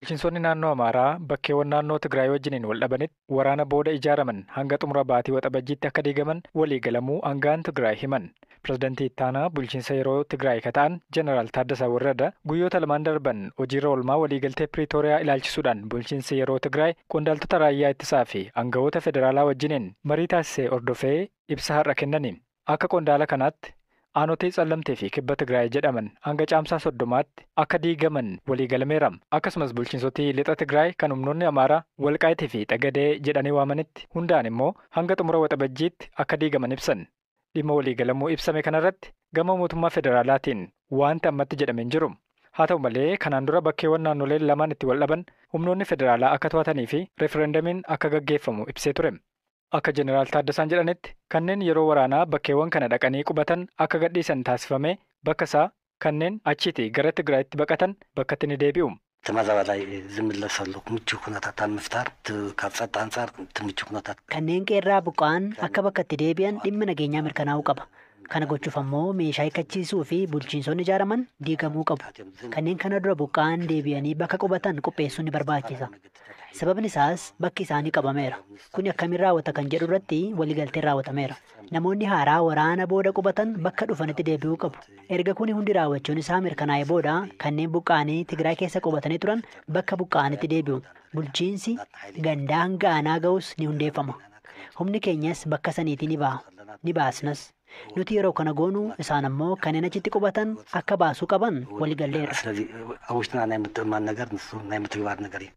Bulchiinsonni naannoo Amaaraa bakkeewwan naannoo Tigraay wajjiniin wal dhabanitti waraana booda ijaaraman hanga xumura baatii Waxabajjiitti akka diigaman waliigalamuu aangaan Tigraay himan. Pireezidantii ittaanaa bulchiinsa yeroo Tigraay ka ta'an Jeneraal Taaddasaa Warrada guyyoota lamaan darban hojiirra oolmaa waliigaltee Piriitooriyaa ilaalchisuudhaan bulchiinsi yeroo Tigraay qondaaltota raayyaa ittisaa fi aangawoota federaalaa wajjiniin marii taasisee hordofee ibsa har'a kennaniin. Akka qondaala kanaatti aanotee Tsallamtee fi Kibba Tigraay jedhaman hanga caamsaa 30tti akka diigaman waliigalameera. Akkasumas bulchiinsotii lixa Tigraay kan humnoonni Amaaraa Walqaayitii fi Xagadee jedhanii waamanitti hundaan immoo hanga xumura Waxabajjiitti akka diigaman ibsan. Dhimma waliigalamuu ibsame kanarratti gama mootummaa federaalaatiin wanti ammatti jedhame hin jiru. Haa ta'u malee kanaan dura bakkeewwan naannoleen lamaan itti wal dhaban humnoonni federaalaa akka to'atanii fi referendamiin akka gaggeeffamu ibsee ture. Akka Jeneraal Taaddasaan jedhanitti kanneen yeroo waraanaa bakkeewwan kana dhaqanii qubatan akka gadhiisan taasifamee bakka isaa kanneen achiitii gara Tigraayitti baqatan bakkatti ni deebi'u. ተመዛባላይ ዝምለሰሉ ምቹ ኩነታት ኣብ ምፍጣር ካብ ፀጥታ አንጻር እቲ ምቹ ኩነታት Kanneen qeerraa buqqa'an akka bakkatti deebi'an dhimma nageenyaa mirkanaa'uu qaba. Kana gochuuf ammoo meeshaa hiikkachiisuu fi bulchiinsonni ijaaraman diigamuu qabu. Kanneen kana dura buqqa'an deebi'anii bakka qubatan qopheessuun ni barbaachisa. Sababni isaas bakki isaanii qabameera. Kuni akkamiin raawwata kan jedhu irratti waliigalteen raawwatameera. Namoonni haaraa waraana booda qubatan bakka dhufanitti deebi'uu qabu. Erga kuni hundi raawwachuun isaa mirkanaa'e booda kanneen buqqa'anii Tigraay keessa qubatanii turan bakka buqqa'anitti deebi'u. Bulchiinsi gandaa hanga aanaa ga'us ni hundeeffama. Humni keenyas bakka saniitii ni ba'a. Ni baasnas. Nuti yeroo kana goonu isaan ammoo kanneen achitti qubatan akka baasuu qaban waliigalleerra. ስለዚ ኣብ ውሽጥና ናይ ምትእምማን ነገር ንሱ ናይ ምትግባር ነገር እዩ።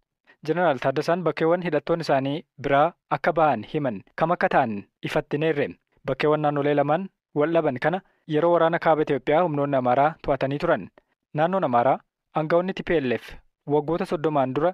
Jeneraal Taaddasaan bakkeewwan hidhattoonni isaanii biraa akka ba'an himan kam akka ta'an ifatti hin eerre. Bakkeewwan naannolee lamaan wal dhaban kana yeroo waraana kaaba Itoophiyaa humnoonni Amaaraa to'atanii turan. Naannoon Amaaraa aangawoonni TPLF waggoota 30n dura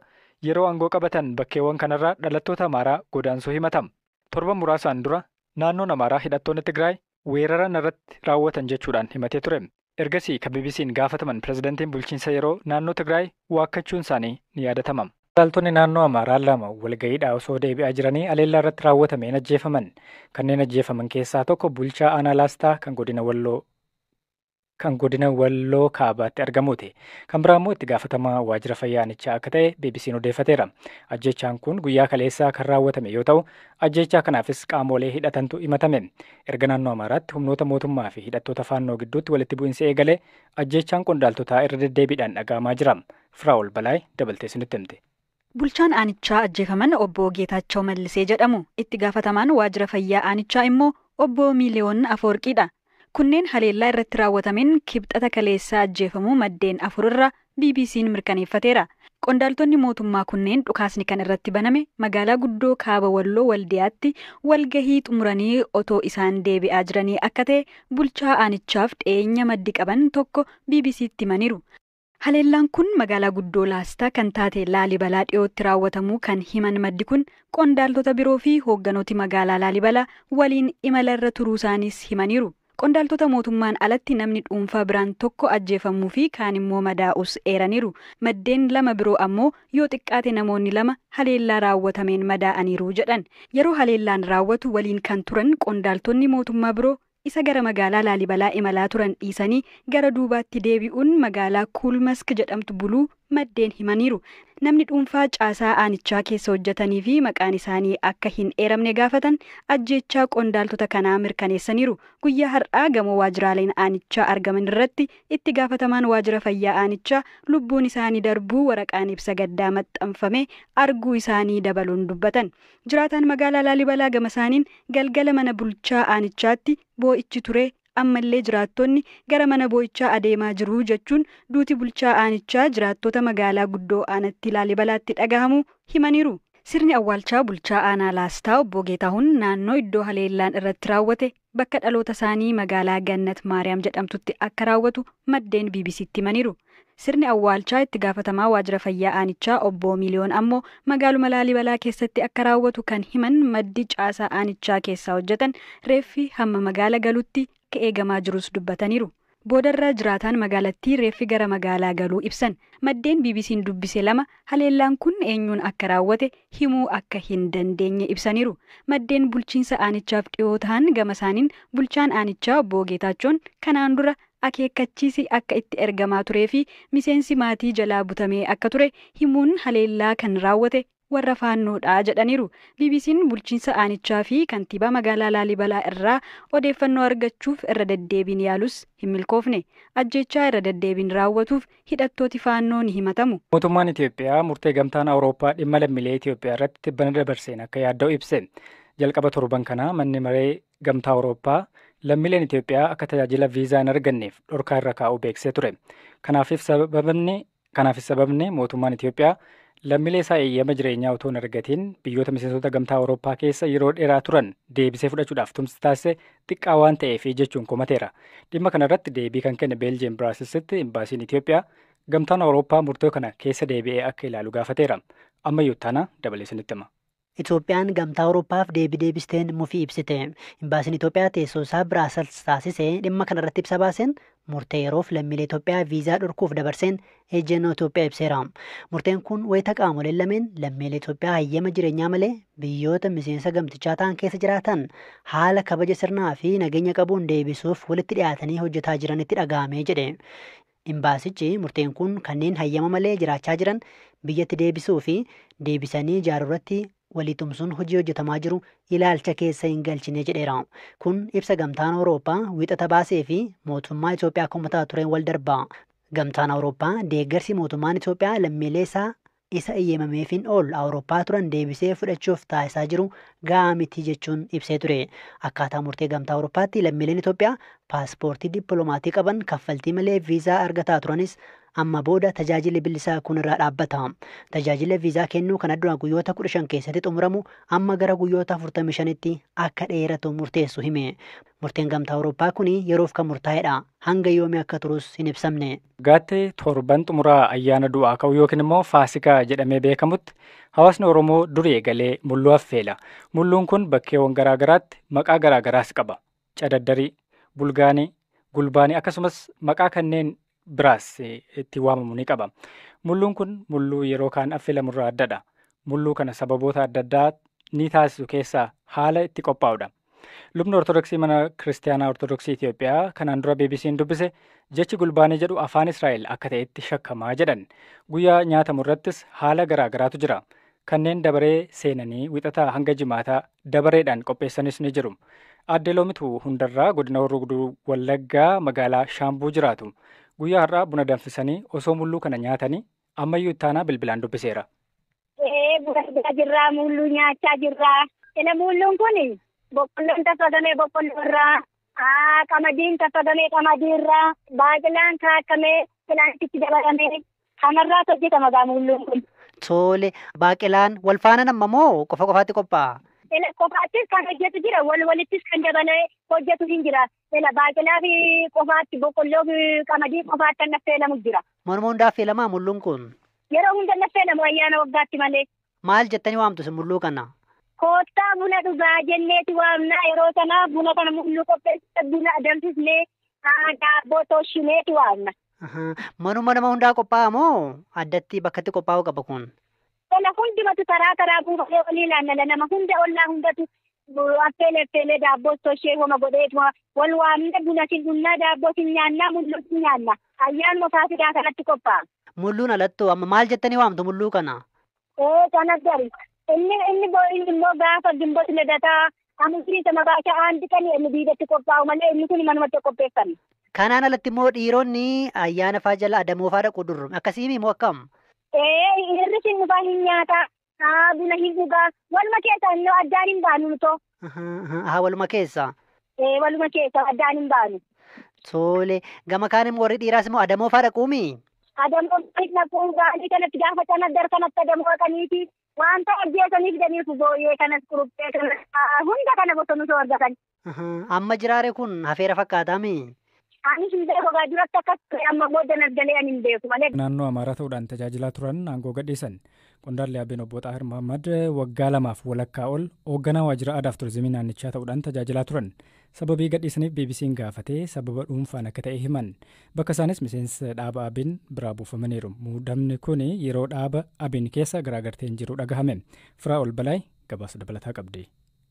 yeroo aangoo qabatan bakkeewwan kanarraa dhalattoota Amaaraa godaansuu himatama. Torba muraasaan dura naannoon Amaaraa hidhattoonni Tigraay weerara irratti raawwatan jechuudhaan himatee ture. Ergasii kan BBC'n gaafataman pireezidantiin bulchiinsa yeroo naannoo Tigraay waakkachuun isaanii ni yaadatama. Qondaaltonni naannoo Amaaraa lama walga'iidhaa osoo deebi'aa jiranii aleellaa irratti raawwatameen ajjeefaman. Kanneen ajjeefaman keessaa tokko bulchaa aanaa Laastaa kan godina Walloo Kaabaatti argamuuti. Kan biraa immoo itti gaafatamaa waajjira fayyaa aanichaa akka ta'e BBC'n odeeffateera. Ajjeechaan kun guyyaa kaleessaa kan raawwatame yoo ta'u, ajjeechaa kanaafis qaamolee hidhatantu himatame. Erga naannoo Amaaraatti humnoota mootummaa fi hidhattoota faannoo gidduutti walitti bu'iinsi eegalee ajjeechaan qondaaltotaa irra deddeebiidhaan dhaga'amaa jira. Firaa'ol Balaay dabaltee isinitti himte. Bulchaan aanichaa ajjeefaman obbo Geetaachoo Mallisee jedhamu. Itti gaafatamaan waajjira fayyaa aanichaa immoo obbo Miiliyoon Afoorqiidha. Kunneen haleellaa irratti raawwatameen kibxata kaleessaa ajjeefamuu maddeen afurarra BBC'n mirkaneeffateera. Qondaaltonni mootummaa kunneen dhukaasni kan irratti baname magaalaa guddoo kaaba Walloo Waldiyaatti walgahii xumuranii otoo isaan deebi'aa jiranii akka ta'e bulchaa aanichaaf dhiyeenya maddi qaban tokko BBC'tti himaniiru. Haleellaan kun magaalaa guddoo Laastaa kan taate Laalibalaa dhiyootti raawwatamuu kan himan maddi kun qondaaltota biroo fi hoogganooti magaalaa Laalibalaa waliin imala irra turuu isaaniis himaniiru. Qondaaltota mootummaan alatti namni dhuunfaa biraan tokko ajjeefamuu fi kaan immoo madaa'us eeraniiru. Maddeen lama biroo ammoo yoo xiqqaate namoonni lama haleellaa raawwatameen madaa'aniiru jedhan. Yeroo haleellaan raawwatu waliin kan turan qondaaltonni mootummaa biroo isa gara magaalaa Laalibalaa imalaa turan dhiisanii gara duubaatti deebi'uun magaalaa Kuulmask jedhamtu buluu maddeen himaniiru. Namni dhuunfaa caasaa aanichaa keessa hojjetanii fi maqaan isaanii akka hin eeramne gaafatan ajjeechaa qondaaltota kanaa mirkaneessaniiru. Guyyaa har'aa gamoo waajjiraaleen aanichaa argaman irratti itti gaafatamaan waajjira fayyaa aanichaa lubbuun isaanii darbuu waraqaan ibsa gaddaa maxxanfame arguu isaanii dabaluun dubbatan. Jiraataan magaalaa Laalibalaa gama isaaniin galgala mana bulchaa aanichaatti boo'ichi ture. Ammallee jiraattonni gara mana boo'ichaa adeemaa jiru jechuun duuti bulchaa aanichaa jiraattota magaalaa guddoo aanatti Laalibalaatti dhagahamu himaniiru. Sirni awwaalchaa bulchaa aanaa Laastaa obbo Geetahuun naannoo iddoo haleellaan irratti raawwate bakka dhaloota isaanii magaalaa Gannat Maariyaam jedhamtutti akka raawwatu maddeen BBC'tti himaniiru. Sirni awwaalchaa itti gaafatamaa waajjira fayyaa aanichaa obbo Miiliyoon ammoo magaaluma Laalibalaa keessatti akka raawwatu kan himan maddi caasaa aanichaa keessaa hojjetan reeffi hamma magaala galutti akka eegamaa jirus dubbataniiru. Boodarra jiraataan magaalattii reeffi gara magaalaa galuu ibsan. Maddeen BBC'n dubbise lama haleellaan kun eenyuun akka raawwate himuu akka hin dandeenye ibsaniiru. Maddeen bulchiinsa aanichaaf dhiyoo ta'an gama isaaniin bulchaan aanichaa obbo Geetaachoon kanaan dura akeekkachiisi akka itti ergamaa turee fi miseensi maatii jalaa butamee akka ture himuun haleellaa kan raawwate warra Faannoodha jedhaniiru. BBC'n bulchiinsa aanichaa fi kantiibaa magaalaa Laalibalaa irraa odeeffannoo argachuuf irra deddeebiin yaalus hin milkoofne. Ajjechaa irra deddeebiin raawwatuuf hidhattooti Faannoo ni himatamu. Mootummaan Itoophiyaa murtee gamtaan Awurooppaa dhimma lammiilee Itoophiyaa irratti tibbana dabarseen akka yaadda'u ibse. Jalqaba torban kanaa manni maree gamtaa Awurooppaa lammiileen Itoophiyaa akka tajaajila viizaa hin arganneef dhorkaa irra kaa'uu beeksisee ture. Kanaafis sababni mootummaan Itoophiyaa lammiilee isaa eeyyama jireenyaa otoo hin argatiin biyyoota miseensota gamtaa Awurooppaa keessa yeroo dheeraa turan deebisee fudhachuudhaaf tumsi taasise xiqqaa waan ta'eef jechuun komateera. Dhimma kanarratti deebii kan kenne Beeljiyeem Biraasilsitti imbaasiin Itoophiyaa gamtaan Awurooppaa murtoo kana keessa deebi'ee akka ilaalu gaafateera. Ammayyuu tana dabalee isinitti hima. Itoophiyaan gamtaa Awurooppaaf deebii deebisteen mufii ibsite. Imbaasiin Itoophiyaa teessoo isaa Biraasels taasisee dhimma kanarratti ibsa baaseen murtee yeroof lammiilee Itoophiyaa viizaa dhorkuuf dabarseen ejjennoo Itoophiyaa ibseera. Murteen kun wayita qaamoleen lameen lammiilee Itoophiyaa hayyama jireenyaa malee biyyoota miseensa gamtichaa ta'an keessa jiraatan haala kabaja sirnaa fi nageenya qabuun deebisuuf walitti dhiyaatanii hojjetaa jiranitti dhaga'amee jedhe. Imbaasichi murteen kun kanneen hayyama malee jiraachaa jiran biyyatti deebisuu fi deebisanii ijaaruu irratti walii tumsuun hojii hojjetamaa jiru ilaalcha keessa hin galchine jedheera. Kun ibsa gamtaan Awurooppaa wiixata baasee fi mootummaa Itoophiyaa komataa tureen wal darba. Gamtaan Awurooppaa deeggarsi mootummaan Itoophiyaa lammiilee isaa isa eeyyamameefiin ol Awurooppaa turan deebisee fudhachuuf taasisaa jiru gahaa miti jechuun ibsee ture. Akkaataa murtee gamtaa Awurooppaatti lammiileen Itoophiyaa paaspoortii dippiloomatii qaban kaffaltii malee viizaa argataa turanis amma booda tajaajilli bilisaa kun irraa dhaabbata. Tajaajila viizaa kennuu kana dura guyyoota 15 keessatti xumuramu amma gara guyyoota 45tti akka dheeratu murteessu hime. Murteen gamtaa Awurooppaa kun yeroof kan murtaa'edha. Hanga yoomii akka turus hin ibsamne. Waggaatti torban xumuraa ayyaana du'aa ka'u yookiin immoo Faasikaa jedhamee beekamutti hawaasni Oromoo durii eegalee mulluu affeela. Mulluun kun bakkeewwan garaa garaatti maqaa garaa garaas qaba. Cadaddarii, Bulgaanii, Gulbaanii akkasumas maqaa kanneen biraas itti waamamu ni qaba. Mulluun kun mulluu yeroo kaan affeelamurraa addadha. Mulluu kana sababoota adda addaa ni taasisu keessaa haala itti qophaa'udha. Lubni Ortodoksii mana Kiristaanaa Ortodoksii Itoophiyaa kanaan dura BBC'n dubbise jechi gulbaanii jedhu afaan Israa'el akka ta'etti shakkamaa jedhan. Guyyaa nyaatamu irrattis haala garaa garaatu jira. Kanneen dabaree seenanii wixataa hanga jimaataa dabareedhaan qopheessanis ni jiru. Aadde Loomituu Hundarraa godina Horroo Guduruu Wallaggaa magaalaa Shaambuu jiraatu. Guyyaa har'aa buna danfisanii osoo mulluu kana nyaatanii ammayyuu ittaanaa bilbilaan dubbiseera. Buna dhugaa jirraa, mulluu nyaachaa jirraa. Ila mulluun kun boqqolloon taffagamee boqqolloo irraa, qamadiin taffagamee qamadii irraa, baaqelaan kaakkamee filaantitti dabalamee kanarraas hojjetama gaa mulluun kun. Tole, baaqelaan wal faana nama moo qofa qofaatti qophaa'a? Ila qofaattis kan hojjetu jira, wal walittis kan dabalee hojjetu hin jira. Ila baaqelaa fi qofaatti boqqolloo fi qamadii qofaatti kan affeelamu jira. Morma hundaa affeelamaa mulluun kun? Yeroo hunda affeelamu ayyaana waggaatti malee. Maal jettanii waamtu isin mulluu kana? Koottaa buna dhugaa jenneeti waamnaa. Yeroo sana buna kana mulluu qopheessite buna danfisnee daabboo toshineeti waamna. Manuma nama hundaa qophaa'a moo addatti bakkatti qophaa'uu qaba kun? Tola hundumatu karaa karaa buufatee olii ilaallala nama hunda ollaa hundatu affeelee affeelee daabboo toshee homa godheetuma wal waamne buna sin dhugnaa daabboo sin nyaannaa mulluu sin nyaanna. Ayyaanuma Faasikaa kanatti qophaa'a. Mulluun alattuu amma maal jettanii waamtu mulluu kana? Kana gari. Inni inni inni immoo gaafa gimboota ladataa amusrii mabaashaa aandi kan inni biidatti qophaa'u malee inni kun manumatti qopheeffame. Kanaan alatti immoo dhiironni ayyaana faa jala adamoo faa dhaqu dur akkasii moo akkam? Hirri sin dhufaa hin nyaataa, buna hin dhugaa, waluma keessa innoo addaan hin baanu nutoo. Haa waluma keessa? Waluma keessa addaan hin baanu. Tole gama kaan immoo warri dhiiraas immoo adamoo faa dhaquumi? Adamoo dhaquu gaalii kanatti gaafa sana kanatti adamoo dhaqaniiti. Wanta ajjeesaniif fidaniif booyyee kanas quruphee kanas hunda kana bosonuu soo argatan. Amma jiraare kun hafeera fakkaataami. Anis hin beeku egaa duratti akkas ture amma booda nas galee ani hin beeku malee. Naannoo Amaaraa ta'uudhaan tajaajilaa turan aangoo gadhiisan. Qondaalli Abeen Obbo Xaahir Mohammad waggaa 2 walakkaa ol hoogganaa waajjira aadaaf turizimii naannichaa ta'uudhaan tajaajilaa turan. Sababii gadhiisaniif BBC'n gaafatee sababa dhuunfaan akka ta'e himan. Bakka isaanis miseensa dhaaba Abeen biraa buufamaniiru. Muudamni kun yeroo dhaaba Abeen keessa garaagarteen jiru dhagahame. Firaa ol balaay gabaasa dabalataa qabdi.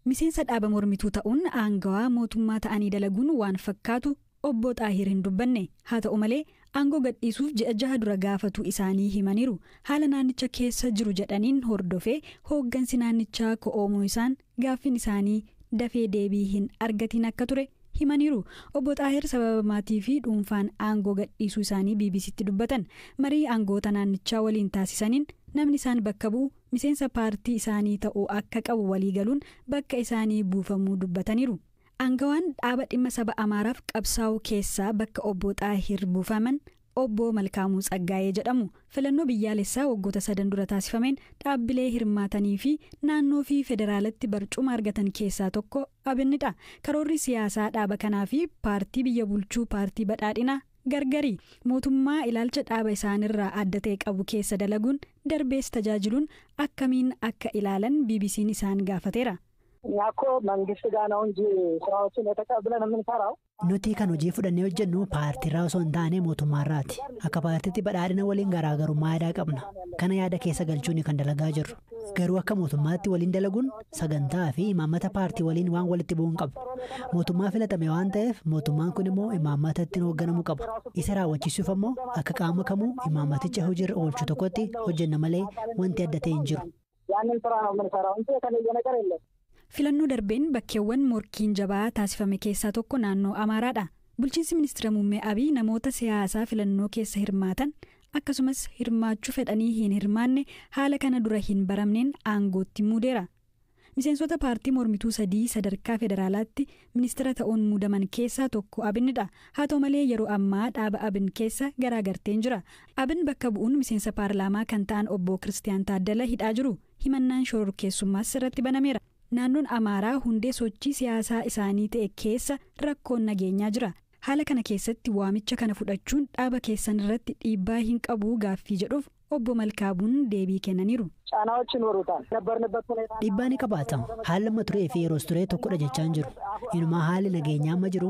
Miseensa dhaaba mormituu ta'uun aangawaa mootummaa ta'anii dalaguun waan fakkaatu Obbo Xaahir hin dubbanne. Haa ta'u malee, aangoo gadhiisuuf ji'a 6 dura gaafatu isaanii himaniiru. Haala naannicha keessa jiru jedhaniin hordofee hooggansi naannichaa ko'oomuu isaan gaaffiin isaanii dafee deebii hin argatiin akka ture himaniiru. Obbo Xaahir sababa maatii fi dhuunfaan aangoo gadhiisuu isaanii BBCtti dubbatan. Marii aangoota naannichaa waliin taasisaniin namni isaan bakka bu'u miseensa paartii isaanii ta'uu akka qabu walii galuun bakka isaanii buufamuu dubbataniiru. Aangawaan dhaaba dhimma saba Amaaraaf qabsaa'u keessaa bakka Obbo Xaahir buufaman Obbo Malkaamuu Tsaggaayee jedhamu. Filannoo biyyaalessaa waggoota 3 dura taasifameen dhaabbilee hirmaatanii fi naannoo fi federaalatti barcuma argatan keessaa tokko Abinnidha. Karoorri siyaasaa dhaaba kanaa fi paartii biyya bulchuu paartii badhaadhinaa gargari. Mootummaa ilaalcha dhaaba isaanirraa adda ta'e qabu keessa dalaguun darbees tajaajiluun akkamiin akka ilaalan BBC'n isaan gaafateera. እኛ እኮ መንግስት ጋር ነው እንጂ ስራዎችን የተቀብለን የምንሰራው። Nuti kan hojii fudhannee hojjennu paartiirraa osoo hin taane mootummaarraati. Akka paartiitti badhaadhina waliin garaagarummaa yaadaa qabna. Kana yaada keessa galchuun kan dalagaa jirru. Garuu akka mootummaatti waliin dalaguun sagantaa fi imaammata paartii waliin waan walitti bu'uun qabu. Mootummaa filatame waan ta'eef mootummaan kun immoo imaammata ittiin hoogganamuu qaba. Isa raawwachiisuuf ammoo akka qaama kamuu imaammaticha hojiirra oolchu tokkotti hojjenna malee wanti adda ta'e hin jiru. ያንን ስራ ነው የምንሰራው እንጂ የተለየ ነገር የለም። Filannoo darbeen bakkeewwan morkiin jabaa taasifame keessaa tokko naannoo Amaaraadha. Bulchiinsi ministeera muummee Abiy namoota siyaasaa filannoo keessa hirmaatan akkasumas hirmaachuu fedhanii hin hirmaanne haala kana dura hin baramneen aangootti muudeera. Miseensota paartii mormituu 3 sadarkaa federaalaatti ministeera ta'uun muudaman keessaa tokko Abinnidha. Haa ta'u malee, yeroo ammaa dhaaba Abin keessa garaagarteen jira. Abin bakka bu'uun miseensa paarlaamaa kan ta'an Obbo Kiristiyaan Taaddala hidhaa jiru. Himannaan shororkeessummaas irratti banameera. Naannoon Amaaraa hundee sochii siyaasaa isaanii ta'e keessa rakkoon nageenyaa jira. Haala kana keessatti waamicha kana fudhachuun dhaaba keessan irratti dhiibbaa hin qabu gaaffii jedhuuf Obbo Malkaabuun deebii kennaniiru. ጫናዎች ይኖሩታል። ነበርንበት ሁኔታ Dhiibbaa ni qabaata. Haalli amma turee fi yeroos turee tokkodha jechaa hin jiru. Inumaa haalli nageenyaa amma jiru